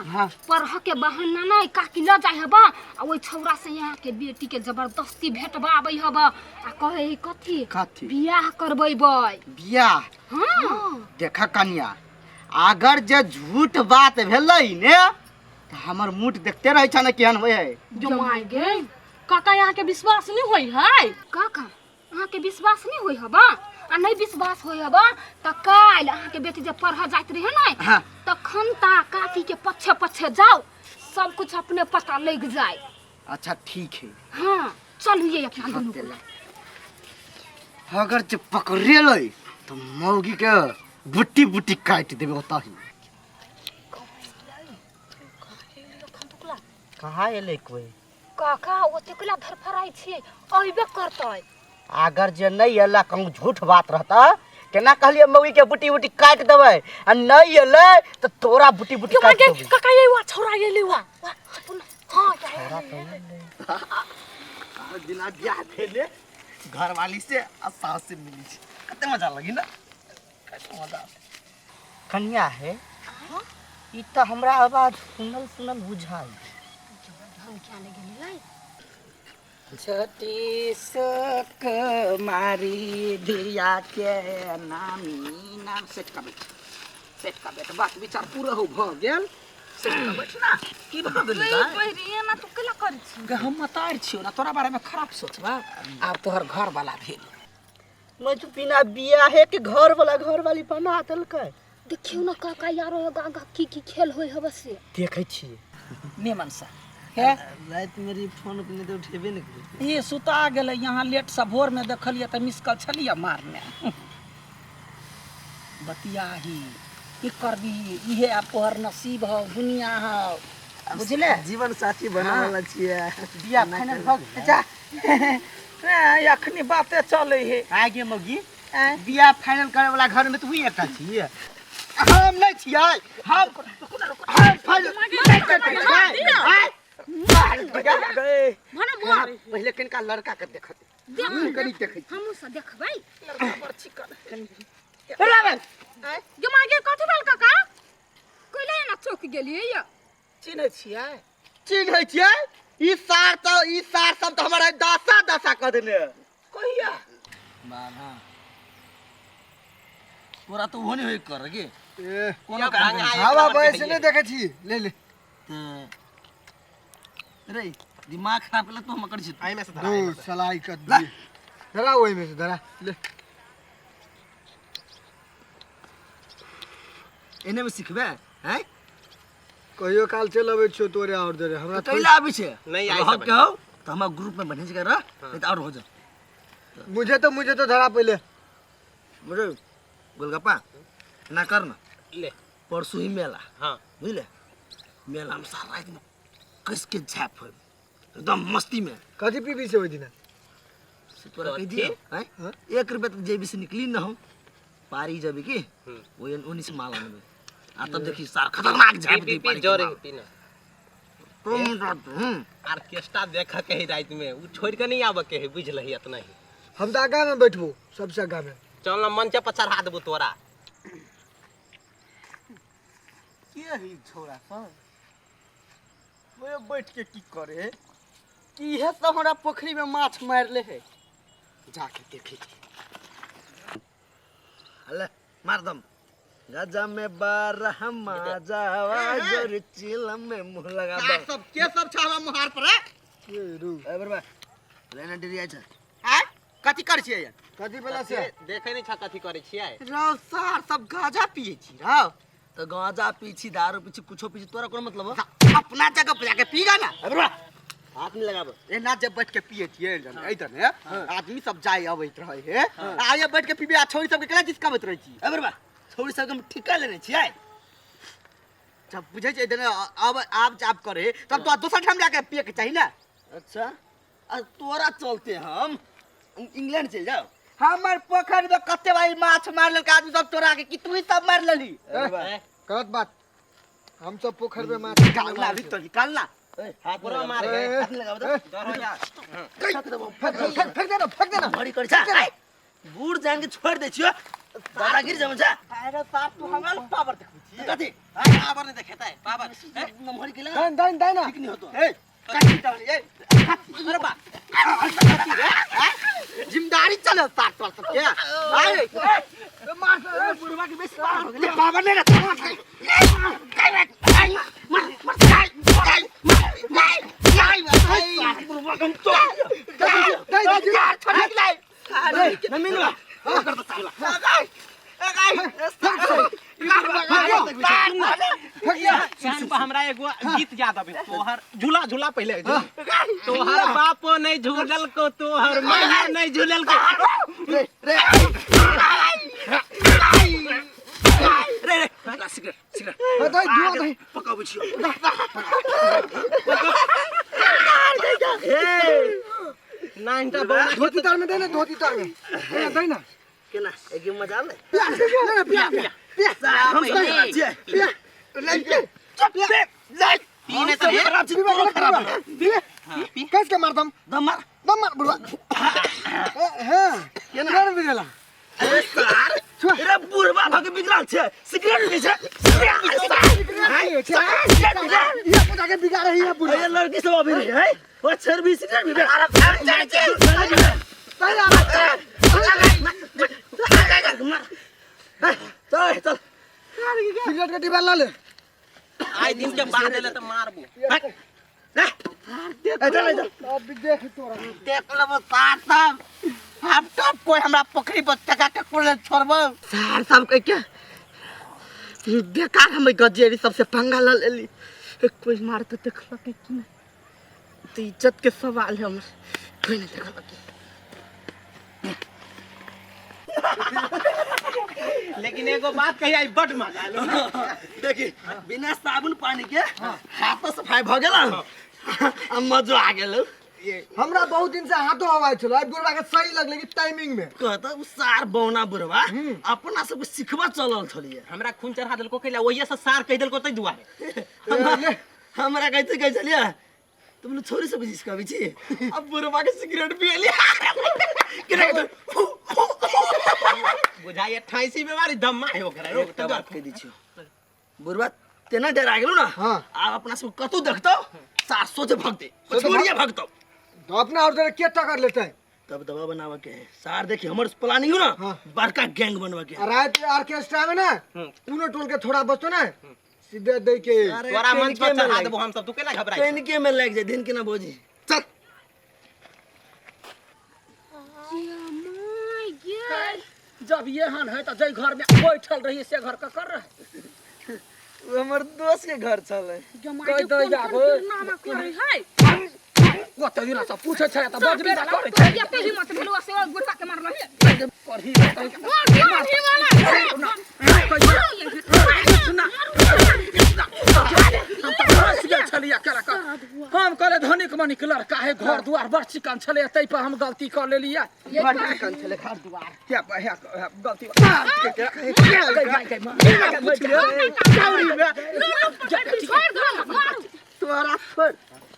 हाँ। पढ़ के बहाना नहीं काकी ल जाय हबा आ ओइ छौरा से यहाँ के बेटी के जबरदस्ती भेटबा आबै हबा आ कहे है कथी कथी? बियाह करबै बै। बियाह? हाँ। देखा कन्या, अगर जे झूठ बात भेलै ने तऽ हमर मुठ देखते रहै छ ने केहन होइ है। जमाय गे। काका यहाँ के विश्वास नहीं होई है। काका अहाँ के विश्वास नहीं होई हबा? आ नहीं विश्वास होई हबा त काल्हि अहाँ के बेटी जब पढ़ जाइत रहे ने हाँ। तखन ता काकी के पछे पछे जाओ, सब कुछ अपने पता लग जाए। अच्छा ठीक है। हाँ चलू ये अपना दुनू को। अगर जे पकड़ेलै तो मौगी के बुट्टी बुट्टी काटि देबे ओतही। कहाँ एलै कोई? काका ओते केला धरफराइ छियै, अइबे करतै। अगर जे नहीं एला कहूँ झूठ बात रहता, केना कहलियै मौगी के बुटी बुटी काटि देबै, आ नहीं एलै तऽ तोरा बुटी बुटी क्यों काटि गे देबै। काका ये वा छोरा ये ले वा वा चुप ना। हां आज बिना बियाह भेले घरवाली से आ सास से मिली छी, कते मजा लगी ना, कते मजा आवे। कन्या है ई तऽ हमरा आवाज सुनल सुनल बुझाइ। छठी शोक मारी धिया के नामी नाम। सेट का बैठ, सेट का बैठ, बात विचार पूरा हो भ गेल। सेट का बैठ ना, की भ गेल ई दाइ? पहिरिए ना तू केला करै छी? गे हम मतार छियौ ना, तोरा बारे में खराब सोचबा। आब तोहर घर वाला भेल। मैं तो बिना बियाहे के घर वाला घर वाली बना देलकै। देखियौ ना काका यारो आगा की की खेल होय हबे से। देखै छियै नेमन सा हे राति मेरी फोन अपने तो उठेबे नहीं करी। ये सुता गेलै यहाँ लेट से, भोर में देखलियै तऽ मिस कॉल छलियै मारने। बतियाही की करबी, इहे आब तोहर नसीब हौ, दुनिया हौ, बुझले? जीवन साथी बना वाला छियै। बियाह फाइनल भऽ गेल? जा ए, अखनी बाते चलै हे। आगे मौगी बियाह फाइनल करे वाला घर में तू ही एकटा छियै, हम नहीं छियै। हम फाइनल नहीं करते छियै। आय, भने मार। पहिले कनिका लड़का के देखत, देख कनी देखै छी। हमहूँ सब देखबै। लड़का बड़ चिकन। जमा गे कथी भेल काका? कैला एना चौक गेलियै या? चिन्है छियै? चिन्है छियै? ई सार तऽ ई सार सब तऽ हमर आइ दशा दशा कऽ देने। कहिया? बाबा तोरा तऽ ओहो नहि होय कर गे। ए, कोनो काम नहि। हवा बहै से नहि देखै छी, ले ले। तऽ रे दिमाग खराब केलक तो हम कर छी। एहिमे से धरा, दू सलाई कर दी। धरा ओहिमे से धरा ले। एने में सिखबे हैं? कहियो काल चलि अबै छियौ तोरे आओर देरे हमरा। तऽ कैला आबै छै? नहि, आइ रहब सब के हौ तऽ हमरा ग्रुप में बढ़िया जगह रह, नहीं तऽ और हो जा। मुझे तो धरा पहिले। बुझल गोलगप्पा ना कर ना। ले। परसू ही मेला। हाँ। बुझले, मेला में सारा रात में कस के झाप हो एकदम मस्ती में। कथी पीबी से ओहि दिना? से तोरा कहि दियौ हैं? हाँ? एक रुपया तऽ जेबी से निकली न हो, पारी जबी की ओहि ओनी से माल आनबे आ तब देखी सार खतरनाक झाप पी दी पी पी पारी के जरे माल। पी ना। तुम ऑर्केस्ट्रा देख के ही रात में उ छोड़ के नहीं आबे के है, बुझलही इतना ही। हम तऽ आगा में बैठबो, सबसे आगा में। चल ना मंच पर चढ़ा देबो तोरा। के है छोरा सब ओए बैठ के की करे कि इहे सब हमरा पोखरी में माछ मार ले है, जाके देखे छी। अले मार दम गजा में बारह माजावा गोर चिलम में मुंह लगा सार सब के सब छ हमरा मुहार पर है? ए रू। ए बरबा रेना डेरी आइ छ। आय कथी कर छियै यार? कथी भेला से? देखे नहीं छ कथी करे छियै। रौ सार सब गांजा पिए छी रौ। तो गांजा पी छी, दारू पी छी, कुछो पी छी, तोरा कोन मतलब हो? अपना जगह पर जाके पीगा ना। ए बरबा हाथ नहीं लगाब। एना जब बैठ के पिए छियै एहि ने आदमी सब जाय अबैत रहे हे, आये बैठ के पीबे आ छोरी सबके केना जिसकाबैत रहै छी। ए बरबा छोरी सबके हम ठिका लेने छियै। जब बुझै छै एहि अब आब जाब करे तब तो दोसर ठाम जाके पिए के चाही ना। अच्छा आ तोरा चलते हम इंग्लैंड चलि जाओ। हमर पोखरि में कते भाई माछ मार लेलक आदमी सब तोरा के, कि तू ही सब मार लेली? गलत बात, हम सब पोखर में माछ निकालना अभी तो निकालना। ए, हाथ पूरा में मार लगाब। गए। हाथ में लगाब तो। डर हो जा। फेंक देबो, फेंक फेंक फेंक देना, फेंक देना। बड़ी करी छा। आय, बूढ़ जान के छोड़ दे छियो, दादागिरी जमे छा। अरे साहब तू हमरा पावर देखबै छी कथी? पावर नहीं देखेता है पावर नमहर गेला दाइन दाइन दाइन ठीक नहीं होतो। ए काटी डाल ए अरे बा जिम्मेदारी चले सात टोल सब के आए मार ए बुढ़वा के बेसी पावर हो गेलै। पावर नहीं रहता। सुन पर हमरा एगो गीत याद आबे तोहर झूला झूला पहले तोहर बाप नहीं झूलल को तोहर माया नहीं झूलल को। रे रे रे ला सिगरेट सिगरेट दही धुआ दही पकाबै छियौ। नाइनटा बौना धोती तार में दे ना, धोती तार में दे दे ना। केना एक मजा आले पिया ना, पिया पिया पिया। हम सब खराब छियै। पिया ले चुप ले ले पीने तो दे। खराब छी तोरो खराब है। पिया कैस के मार दम दम मार दम मार बुढ़वा। हां केना ना बिगला अरे सार अरे बुढ़वा भग बिगड़ल छै सिगरेट पी छै सिगरेट पी छै। ये पता के बिगा रही है बुढ़वा। अरे लड़की सब अभी रही है वो छेर भी सिगरेट पी चल चल सिगरेट के डिब्बा ला ले। आई दिन के बाद एले त मारबो। चल चल अब भी देख तोरा देख लेबो सार साहब, हम टप कोई हमरा पोखरी पर टका के कोले छोड़बो। सार साहब कह के बेकार हम गजेरी सबसे पंगा ल लेली, कोई मार तो देखलक कि नहीं, तो इज्जत के सवाल है हमर, कोई नहीं देखलक। लेकिन एगो बात कही आई बड मजा आलो। देखी बिना साबुन पानी के हाथ सफाई भ गेल आ मजो आ गेल। हमरा बहुत दिन से हाथों हवाई छलो, आई बुढ़वा के सही लगले कि टाइमिंग में कहता उ सार बौना बुढ़वा अपना सब सिखबा चलल छलिए। हमरा खून चढ़ा देलको कैला ओहिए से सार कह देलको तै दुआरे। हमरा कहते कहै छलिए तुम लोग छोरी सब सिखाबै छी, अब बुढ़वा के सिगरेट पियली केना कहते बुझाइ 88 बीमारी दम्मा है ओकरा। रोक एकटा बात कहि दै छियौ बुढ़वा तेना डरा गेलौ ना। हाँ। आब अपना सब कतौ देखतौ सार सोचे भगते छोड़िए भगतौ तो अपना और जरा के टक्कर लेते हैं तब दवा बनावे के है। सार देखी हमर प्लानिंग हो ना। हाँ। बड़का गैंग बनवा के है। रात ऑर्केस्ट्रा में ना पूनो टोल के थोड़ा बचतो ना सीधे दे के अरे तोरा मंच पर टेनके में चढ़ा लाग- देबो हम सब, तू केना घबराइ? टेनके में लाग जाए दिन के ना बोझी। चल जब एहन है तो जै घर में बैठल रही से घर का कर रहे। उ हमर दोस्त के घर छलै। कहि दै जाबो। करे है कते दिन से पूछै छै त बजबे ना करै छै। एते हिम्मत भेलो से ओइ बुढ़वा के मारलही। करही हम कहले धनिक मनिक लड़का है, घर दुआर बड़ चिकन छलै, तै पर हम गलती कर लेलियै। बड़ चिकन छलै घर दुआर। क्या गलती तोरा छोड़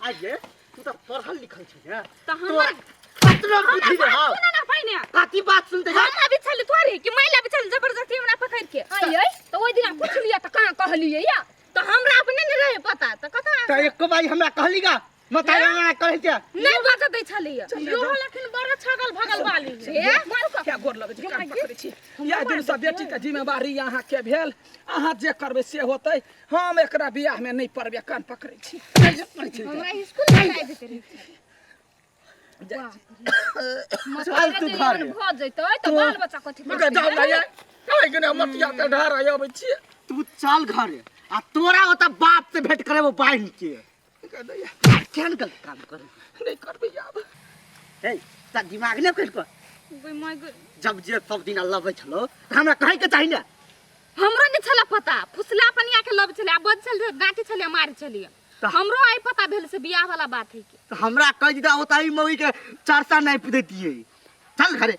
आइए, तू तो पढ़ल लिखल छी ने, त हमर कतना बुद्धि रे। हां सुन ना पहिने कथी बात सुनते जा? हम अभी छली तोरे कि महिला भी छली जबरदस्ती हमरा पकड़ के आइए त ओइ दिना पुछलियै त कहाँ कहलियै या? त हमरा अपने नहीं रहे पता त कता त एको बारी हमरा कहली गा मतारी हमरा कहै छै नहीं बात दै छली यो लेकिन बड़ छगल भगल वाली हे मारू का क्या गोर लगै छै, कान पकड़ै छी। इएह दिन से बेटी के जिम्मेवारी अहाँ के भेल, अहाँ जे करबै से होतै। हम एकरा बियाह में नहीं पड़बै, कान पकड़ै छी। हमरा स्कूल में जाइ देते रहे। चल तू घर भ जैतै त बाल बच्चा कथी मगर जाउ ना ये काहे के ने मतिया के ढार आबै छी। तू चल घर आ तोरा ओता बाप से भेंट करेबो बान्हि के। केहन गलत काम करे नहीं करबै आब। ए त दिमाग ने कहि को जब जे सब दिन लबै छलो त हमरा कहै के चाही ने। हमरो नहीं छला पता, फुसला पनिया के लब छले आ बज छले गांठी छले मार छलिए, हमरो आई पता भेल से बियाह वाला बात है के। त हमरा कहि दिता ओता ई मौगी के चर्चा नहीं देतिए। चल घरे।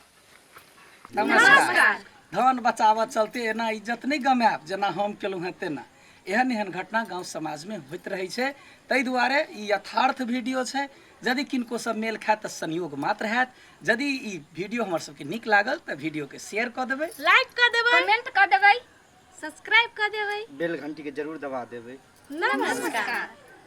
नमस्कार। धन बचावऽ चलते एना इज्जत नहीं गमायब जेना हम केलहुँ हेँ तेना। एहन एहन घटना गाँव समाजमे होइत रहै छै, ताहि दुआरे ई यथार्थ वीडियो छै। यदि किनको सब मेल खायत तऽ संयोग मात्र हैत। यदि ई वीडियो हमर सबके नीक लागल तऽ वीडियोके शेयर कऽ देबै, लाइक कऽ देबै, कमेंट कऽ देबै, सब्सक्राइब कर देबै। बेल घंटी के जरूर दबा देबै। नमस्कार।